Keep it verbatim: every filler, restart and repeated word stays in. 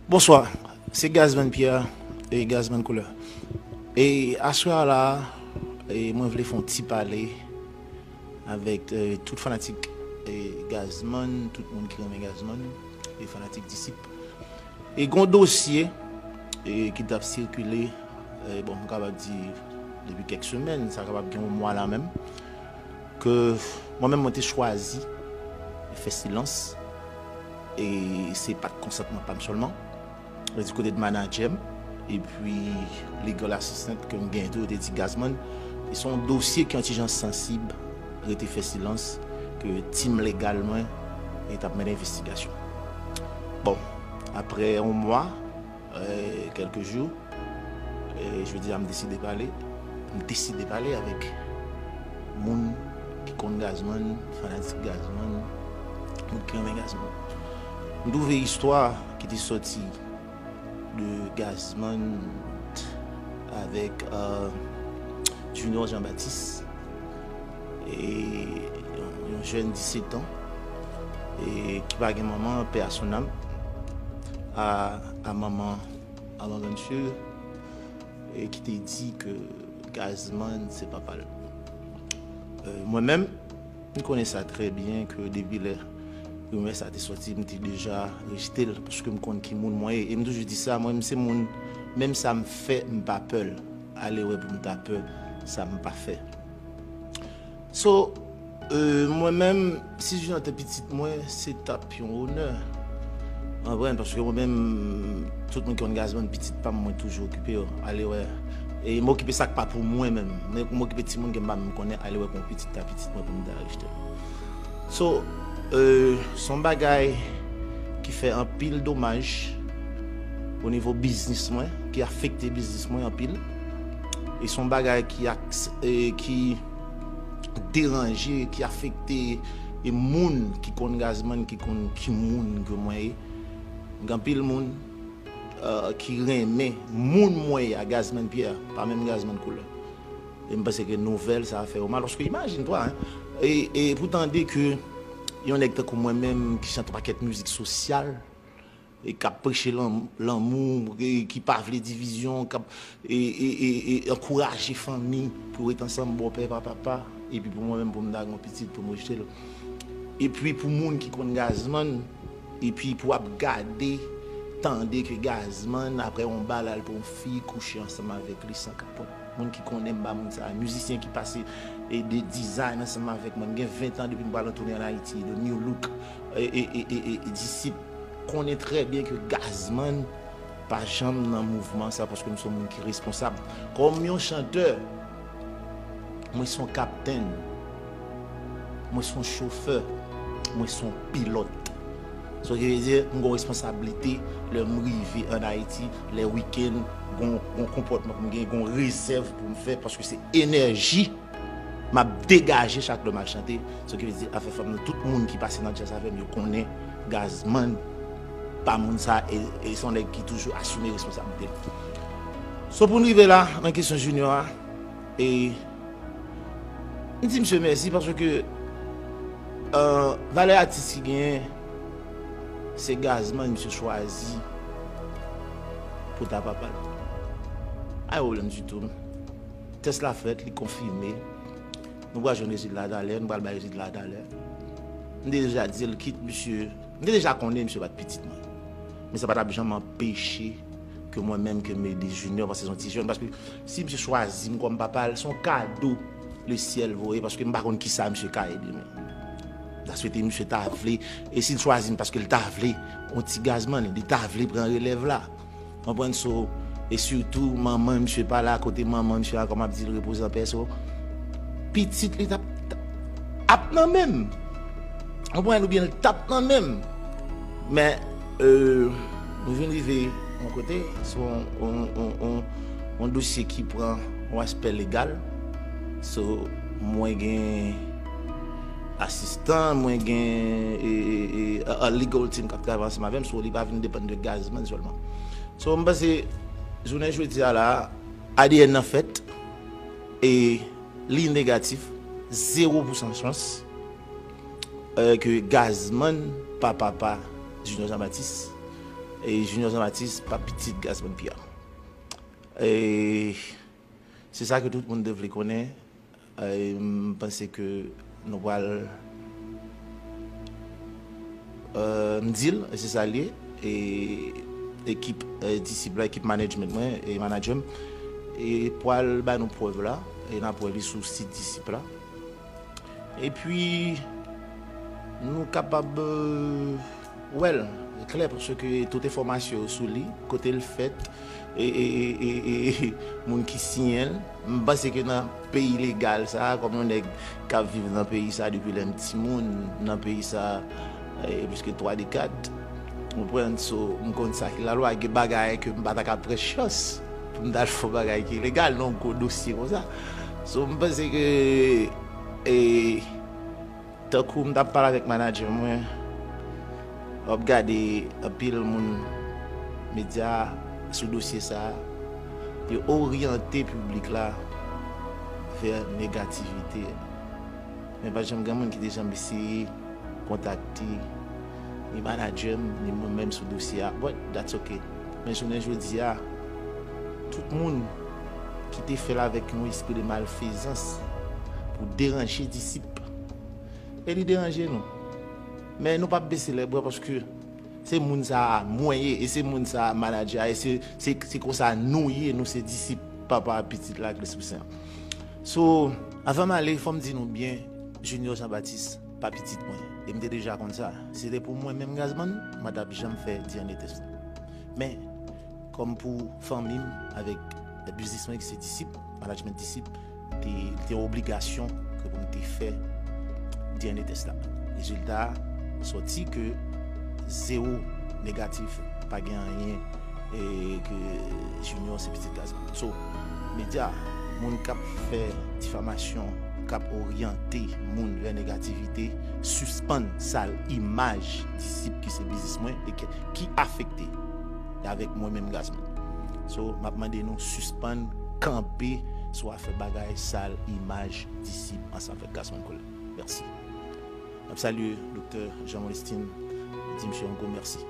Bonswa, se Gazman Pierre e Gazman Koulè. E aswè a la, e mwen vle fè yon ti pale avèk, e, tout fanatik, e, Gazman, tout moun ki renmen Gazman, e fanatik Disip. E gon dosye, e, ki t ap sikile, e, bon, m kapab di depi kèk semèn, sa kapab gen yon mwa la menm, ke mwen menm mwen te chwazi fè silans, e se pa t konsantman pa m sèlman, e di kote de manadjè m, epi legal assistant ke m genyen tou, yo te di Gazman, e se yon dosye ki yon ti jan sansib, rete fè silans, ke tim legal mwen, e t ap mennen envestigasyon. Bon, apre yon mwa, e, kèlke jou, e, jodi a m deside pale, m deside pale avèk moun ki konn Gazman, fanatik Gazman, moun ki renmen Gazman. M twouve istwa ki te sòti de Gazman avèk, e, Junior Jean Baptiste, e yon, yon jèn disèt an, e ki pa gen manman, paix à son âme, a, a manman, a manman misye, e ki te di ke Gazman se papa l. E, mwen menm, m konnen sa trè byen ke depi lè rimè sa te sòti, m te deja rejte l, paske m konn ki moun mwen ye. E m toujou di sa, mwen, m se moun, menm sa m fè, m pa pè l. Ale wè pou m ta pè sa m pa fè. So, e, mwen menm, si Junior te pitit mwen, se t ap yon onè. Konprann, paske mwen menm, tout moun ki konn Gazman, pitit pa m, mwen toujou okipe yo. Ale wè. E m okipe sa k pa pou mwen menm. Men pou m okipe timoun ke m pa menm konnen, ale wè pou yon pitit ta pitit mwen pou m ta rejte l. So, e, se yon bagay ki fè anpil domaj o nivo biznis mwen, ki afekte biznis mwen anpil. E se yon bagay ki aks-, e, ki deranje, ki afekte, e, moun ki konn Gazman, ki konn ki moun ke mwen ye. Gen anpil moun, e, ki renmen moun mwen ye a, Gazman Pierre, pa menm Gazman Koulè. E m panse ke nouvèl sa a fè yo mal. Paske imajine twa, en, e, e pou tande ke yon nèg tankou mwen menm ki chante yon pakèt mizik sosyal, e k ap preche lan-, lanmou, e ki pa vle divizyon, k ap, e, e, e, e ankouraje fanmi pou ret ansanm, bòpè pa papa, epi pou mwen menm, pou m ta gen yon pitit, pou m rejte l. Epi pou moun ki konn Gazman, epi pou ap gade, tande ke Gazman, apre yon bal, al pran yon fi, kouche ansanm avèk li san kapòt. Moun ki konnen m ba moun sa, mizisyen ki pase, e, de design ansanm avèk mwen. M gen ven tan depi m pral an toune ann Ayiti, de New Look, e, e, e, e, e, Disip konnen trè byen ke Gazman pa janm nan mouvman sa, paske m se yon moun ki responsab. Kòm yon chantè, mwen se yon kaptenn, mwen se yon chofè, mwen se yon pilòt. Sa ki vle di, m gen yon responsablite lè m rive ann Ayiti, lè wikenn, gon, gon konpòtman pou m gen, gon rezèv pou m fè, paske se enèji m ap degaje chak lè m al chante. Sa ki vle di, afè fanm nan, tout moun ki pase nan djaz avè m, yo konnen Gazman pa moun sa, e, e se yon nèg ki toujou asime responsablite l. So, pou n rive la, nan kesyon Junior a, e, m di misye mèsi paske, e, valè atis ki genyen, se Gazman misye chwazi pou ta papa l. Pa gen pwoblèm ditou. Tès la fèt, li konfime. Nou pral jwenn rezilta talè, nou pral bay rezilta talè. M te deja di l, kit misye, m te deja konnen misye pa t pitit mwen. Men sa pa t ap janm anpeche ke mwen menm ke m ede Junior, paske se yon ti jèn, paske si misye chwazi m kòm papa l, se yon kado lesyèl voye, paske m pa konn kisa misye ka ye demen. M ta swete misye ta vle, e si l chwazi m paske l ta vle, yon ti Gazman, li ta vle pran relèv la. Konprann? So, e sitou, manman misye pa la, kote manman misye a, kòm ap di l, repoze an pè, so, pitit li t ap, t ap nan men m. Konprann? Oubyen l t ap nan men m. Men, e, nou vin rive yon kote, se yon, yon, yon, yon, yon dosye ki pran yon aspè legal. So, mwen gen asistan, mwen gen, e, e, e, a, a legal team k ap travay ansanm avè m, so li pa vin depann de Gazman sèlman. So, m panse, jounen jodi a la, A D N nan fèt, e li negatif, zewo pousan chans, e, ke Gazman pa papa Junior Jean Baptiste. E Junior Jean Baptiste pa pitit Gazzman Pierre. E se sa ke tout moun te vle konnen. E m panse ke nou pral, e, m di l, e se sa l ye. E ekip, e, disip la, ekip management mwen e manager m, e pral ba nou prèv la. E n ap wè li sou sit disip la. Epi nou kapab, e, wè l klè, paske tout enfòmasyon yo sou li, kote l fèt, e, e, e, e, e moun ki siyen l. M panse ke nan peyi legal sa, kòm yon nèg k ap viv nan peyi sa depi lè m timoun, nan peyi sa, e, plis ke twa dekad, ou konprann? So, m konn sa ki lalwa, gen bagay ke m pa ta ka pran chans pou m t al fè bagay ki ilegal nan yon gwo dosye konsa. So, m panse ke, e, tankou m t ap pale avèk manager mwen, w ap gade anpil moun medya sou dosye sa a, yo oryante piblik la vè negativite. Men pa janm gen moun ki te janm eseye kontakte ni manager m, ni mwen menm sou dosye a. But that's okay. Men jounen jodi a, tout moun ki te fè l avèk yon espri de malfezans pou deranje disip, e li deranje nou. Men nou p ap bese lèbra paske se moun sa a mwen ye, e se moun sa a manager a, e se, se, se konsa nou ye, nou se disip Papa a, Pitit la ak Lespri Sen an. So, avan m ale, fò m di nou byen, Junior Jean Baptiste pa pitit mwen. E m te deja konn sa. Si se te pou mwen menm Gazzman, mwen t ap janm fè D N A test la. Men, kòm pou fanmi m avèk biznis mwen ki se disip, management disip, te, te yon obligasyon ke pou m te fè D N A test la. Rezilta a sòti ke zewo negatif, pa gen anyen, e ke Junior se pitit Gazzman. So, medya, moun k ap fè difamasyon, k ap oryante moun vè negativite, sispann sal imaj disip ki se biznis mwen e ke, ki afekte avèk mwen menm Gazzman. So, m ap mande nou sispann kanpe sou afè bagay sal imaj disip ansanm avèk Gazzman Collet. Mèsi. M ap salye Doktè Jean Molestin, di misye yon gwo mèsi.